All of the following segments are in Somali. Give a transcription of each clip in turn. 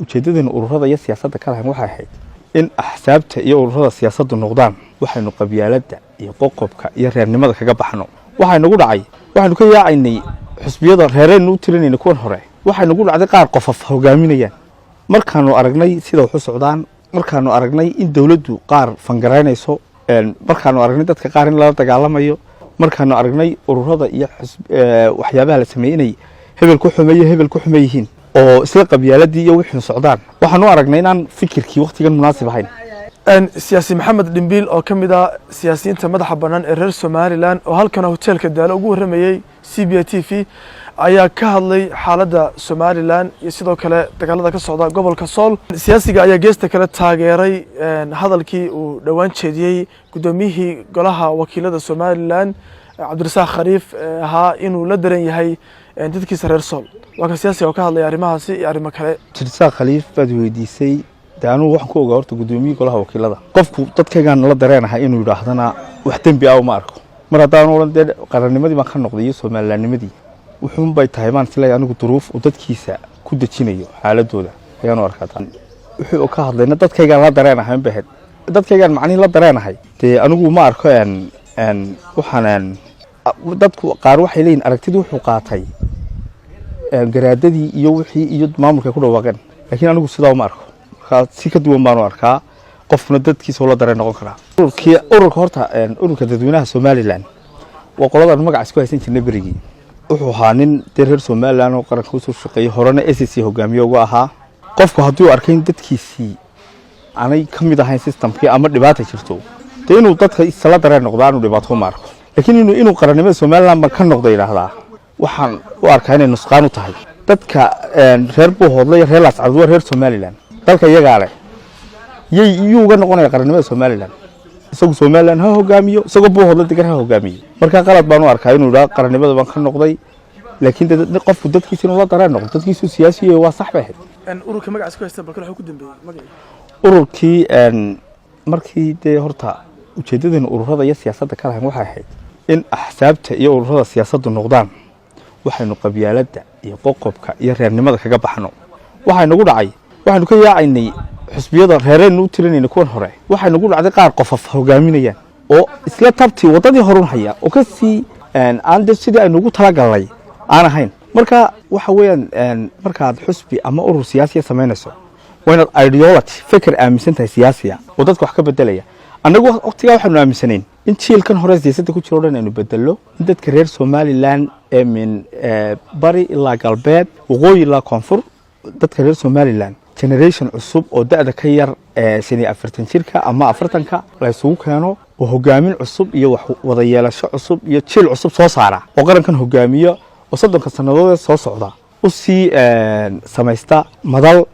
Ujeeddadaynu ururada iyo siyaasadda ka lahayn waxay ahayd in axsaabta iyo ururada siyaasaddu noqdaan waxaynu qabyaaladda iyo qoqobka iyo reernimada kaga baxno. Waxay nagu dhacay, waxaynu ka yaacaynay xusbiyada reeraynu u tirinayna kuwan hore. Waxay nagu dhacday qaar qofof hogaaminayaan. Markaanu aragnay sida wax u socdaan, markaanu aragnay in dowladdu qaar fangaraynayso, markaanu aragnay dadka qaar in lala dagaalamayo, markaanu aragnay ururada iyo waxyaabaha la sameeyey inay hebel ku xumeeyo, hebel ku xume yihiin oo isla qabyaaladii iyo wixii socdaan, waxaanu aragnay inaan fikirkii waktigan munaasib ahayn. Siyaasi Maxamed Dhimbiil oo ka mid ah siyaasiyiinta madaxa bannaan ee reer Somaliland oo halkana hoteelka Daalo ugu warramayey CBA TV ayaa ka hadlay xaaladda Somaliland iyo sidoo kale dagaalada ka socda gobolka Sool. Siyaasiga ayaa geesta kale taageeray hadalkii uu dhowaan jeediyey guddoomiyihii golaha wakiilada Somaliland, Cabdirasaaq Khaliif, ahaa inuu la daran yahay dadkiisa reer Sool. Waa kan siyaasiga oo ka hadlaya arrimahaasi iyo arrimo kale. Cabdirasaaq Khaliif baad weydiisay. De anugu waxaan ku ogaa horta guddoomiye golaha wakiilada. Qofku dadkaygaan la dareenahay inuu yidhaahdana wax dembi ah uma arko. Mar haddaan odhan dee qarannimadii baan ka noqday iyo Somalilandnimadii, wuxuun bay tahay maan isleeyahay anigu duruuf uu dadkiisa ku dejinayo xaaladooda ayaanu arkaa. Wuxuu ka hadlayna dadkaygaan la dareenahay un bay ahayd. Dadkaygaan macnihii la dareenahay dee anigu ma arko. Waxaan dadku qaar waxay leeyihin aragtidii wuxuu qaatay garaadadii iyo wixii iyo maamulka ku dhawaaqeen, laakiin anigu sidaa uma arko. Markaa si ka duwan baanu arkaa. Qofkuna dadkiisa ula dareen noqon karaa. Ururkii, ururka horta, Ururka Dadweynaha Somaliland waa qoladan magaca isku haysan jirnay berigii. Wuxuu ahaa nin dee reer Somaliland oo qaranka usoo shaqeeyey, horena SSC hogaamiye uga ahaa. Qofku haddii uu arkay in dadkiisii aanay ka mid ahayn systemkii ama dhibaata jirto, dee inuu dadka isla dareen noqdo aanu dhibaato uma arko. Laakiin inuu qarannimada Somaliland ba ka noqdo yidhaahdaa, waxaan u arkaa inay nusqaan u tahay dadka reer Buuhoodle iyo reer Laascanood. Waa reer Somaliland, dalka iyagaa leh. Yay iyuu uga noqonaya qarannimada Somaliland? Isagu Somaliland ha hogaamiyo, isagoo Buuhoodle degan ha hogaamiyo. Marka qalad baan u arkaa inuu yidhaha qarannimada baan ka noqday. Laakiin de qofku dadkiisa inuu la dareen noqdo, dadkiisu siyaasiyo, waa sax bay ahayd. Ururka magacaas ku haysta balkale waxuu ku dambeeyey magacii? Ururkii, markii dee horta ujeeddadaynu ururada iyo siyaasadda ka lahayn waxay ahayd in axsaabta iyo ururada siyaasaddu noqdaan waxaynu qabyaaladda iyo qoqobka iyo reernimada kaga baxno. Waxay nagu dhacay, waxaynu ka yaacaynay xusbiyada reeraynu u tirinayna kuwan hore. Waxay nagu dhacday qaar qofof hogaaminayaan oo isla tabtii waddadii horun haya oo ka sii aan de sidii aynu ugu talagalnay aan ahayn. Marka waxa weeyaan, markaad xusbi ama urur siyaasiya samaynayso, waa inaad ideology, feker aaminsan tahay siyaasiya oo dadka wax ka bedelaya. Annagu waqtigaa waxaanu aaminsanayn in jiilkan hore siyaasadda ku jiro o dhan aynu bedello, in dadka reer Somaliland ee min bari ilaa galbeed, waqooyi ilaa koonfur, dadka reer Somaliland generation cusub oo da'da ka yar 45 jirka ama 40-ka la isugu keeno oo hogaamin cusub iyo wax wada yeelasho cusub iyo jiil cusub soo saara oo qarankan hogaamiyo oo 30-ka sannadood ee soo socda u sii samaysta madal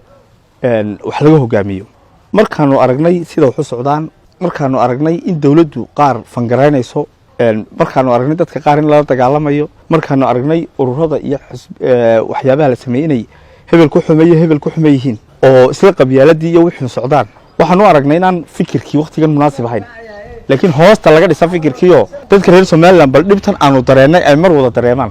wax laga hogaamiyo. Markaanu aragnay sida wax u socdaan, markaanu aragnay in dowladdu qaar fangaraynayso, markaanu aragnay dadka qaar in lala dagaalamayo, markaanu aragnay ururada iyo waxyaabaha la sameeyey inay hebel ku xumeeyo, hebel ku xume yihiin oo isla qabyaaladii iyo wixii socdaan, waxaan u aragnay inaan fikirkii waktigan munaasib ahayn. Laakiin hoosta laga dhisa fikirkiioo dadka reer Somaliland bal dhibtan aanu dareennay ay mar wada dareemaan.